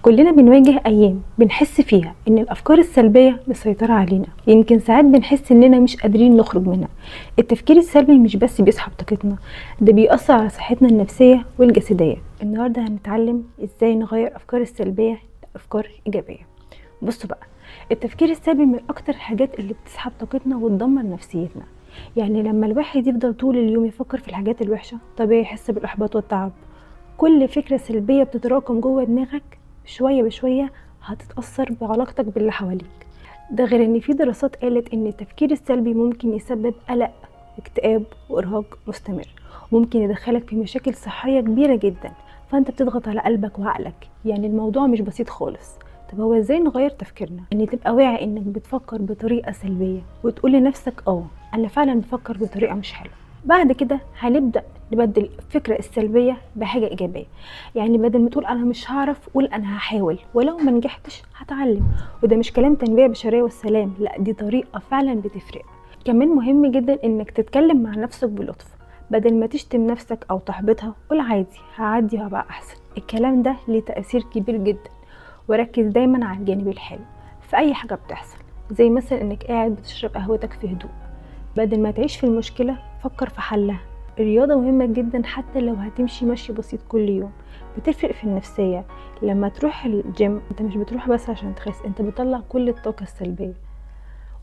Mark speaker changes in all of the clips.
Speaker 1: كلنا بنواجه أيام بنحس فيها إن الأفكار السلبية مسيطرة علينا، يمكن ساعات بنحس إننا مش قادرين نخرج منها. التفكير السلبي مش بس بيسحب طاقتنا، ده بيأثر على صحتنا النفسية والجسدية. النهاردة هنتعلم إزاي نغير أفكار السلبية لأفكار إيجابية. بصوا بقى، التفكير السلبي من أكتر الحاجات اللي بتسحب طاقتنا وتدمر نفسيتنا. يعني لما الواحد يفضل طول اليوم يفكر في الحاجات الوحشة، طبيعي يحس بالإحباط والتعب. كل فكرة سلبية بتتراكم جوه دماغك شوية بشوية هتتأثر بعلاقتك باللي حواليك. ده غير ان في دراسات قالت ان التفكير السلبي ممكن يسبب قلق واكتئاب وإرهاق مستمر، ممكن يدخلك في مشاكل صحية كبيرة جدا. فانت بتضغط على قلبك وعقلك، يعني الموضوع مش بسيط خالص. طب هو ازاي نغير تفكيرنا؟ ان تبقى واعي انك بتفكر بطريقة سلبية وتقول لنفسك انا فعلا بفكر بطريقة مش حلوة. بعد كده هنبدأ نبدل الفكرة السلبية بحاجة إيجابية. يعني بدل ما تقول أنا مش هعرف، قول أنا هحاول، ولو ما نجحتش هتعلم. وده مش كلام تنمية بشرية والسلام، لا دي طريقة فعلا بتفرق. كمان مهم جدا إنك تتكلم مع نفسك بلطف، بدل ما تشتم نفسك أو تحبطها قول عادي، هعدي وهبقى أحسن. الكلام ده ليه تأثير كبير جدا. وركز دايما على الجانب الحلو في أي حاجة بتحصل، زي مثلا إنك قاعد بتشرب قهوتك في هدوء، بدل ما تعيش في المشكلة فكر في حلها. الرياضة مهمة جدا، حتى لو هتمشي مشي بسيط كل يوم بتفرق في النفسية. لما تروح الجيم انت مش بتروح بس عشان تخس، انت بتطلع كل الطاقة السلبية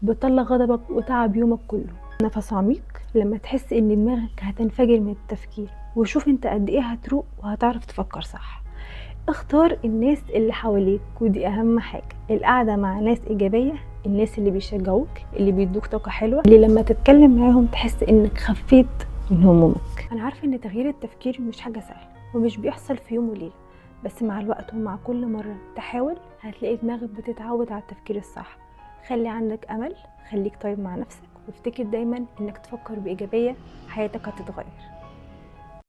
Speaker 1: وبتطلع غضبك وتعب يومك كله. نفس عميق لما تحس ان دماغك هتنفجر من التفكير، وشوف انت قد ايه هتروق وهتعرف تفكر صح. اختار الناس اللي حواليك، ودي اهم حاجة. القعدة مع ناس ايجابية، الناس اللي بيشجعوك، اللي بيدوك طاقة حلوة، اللي لما تتكلم معاهم تحس انك خفيت من همومك. انا عارفة ان تغيير التفكير مش حاجة سهلة ومش بيحصل في يوم وليلة، بس مع الوقت ومع كل مرة تحاول هتلاقي دماغك بتتعود على التفكير الصح. خلي عندك امل، خليك طيب مع نفسك، وافتكر دايما انك تفكر بايجابية، حياتك هتتغير.